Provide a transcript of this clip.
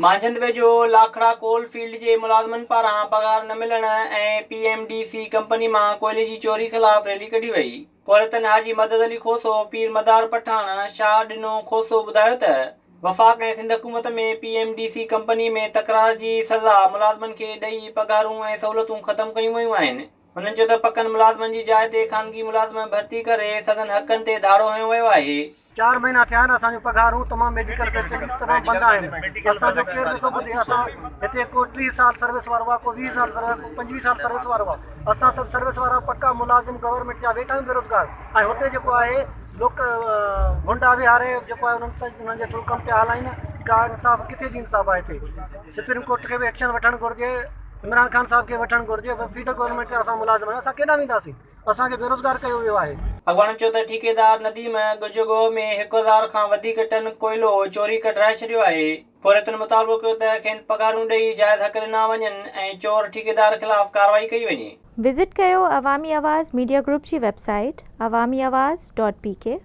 مانجهند ويجهو Lakhra coal field جي ملازمن پاران پگهار نه ملڻ ۽ P M D C company مان ڪوئلي جي چوري خلاف ريلي ڪڍي وئي. پورهيتن حاجي مدد علي کوسو، پير مدار پٺاڻ، شاهه ڏنو کوسو ٻڌايو ته وفاق ۽ سنڌ حڪومت ۾ P M D C company ۾ تڪرار جي سزا ملازمن کي ڏئي پگهارون ۽ سهولتون ختم ڪيون ويون آهن. هنن چيو ته پڪن ملازمن جي جاء تي خانگي ملازم ڀرتي ڪري سندن حقن تي ڌاڙو هنيو ويو آهي. چار مهينا ٿيا آهن اسان جون پگهارون تمام ميڊيڪل فيسلٽيز تمام بند آهن اسان جو ڪير نٿو ٻڌي اسان هتي ڪو 30 سال سروس وارو آهي ڪو 20 سال سروس ڪو 25 سال سروس وارو آهي اسان سڀ سروس وارا پڪا ملازم گورنمينٽ جا ويٺا آهيون بيروزگار ۽ هتي جيڪو آهي لوڪ غنڊا ويهاري جيڪو آهي انهن جي ٿرو ڪم پيا هلائين ڪا انصاف ڪٿي جي انصاف آهي هتي سپريم ڪورٽ کي به ايڪشن وٺڻ گهرجي عمران خان صاحب کي وٺڻ گهرجي فيڊر گورنمينٽ جا اسان ملازم آهيون اسان ڪيڏانهن وينداسين اسان کي بيروزگار ڪيو ويو آهي. اڳواڻن چيو ته ٺيڪيدار نديم ڳجهڳوهه ۾ 1000 کان وڌيڪ ٽن ڪوئلو چوري ڪڍرائي ڇڏيو آهي. پورهيتن مطالبو ڪيو ته کين پگهارون ڏئي جائز حق ڏنا وڃن ۽ چور ٺيڪيدار خلاف ڪارروائي ڪئي وڃي. وزٽ ڪيو عوامي آواز ميڊيا گروپ جي website Awami Awaz dot P K.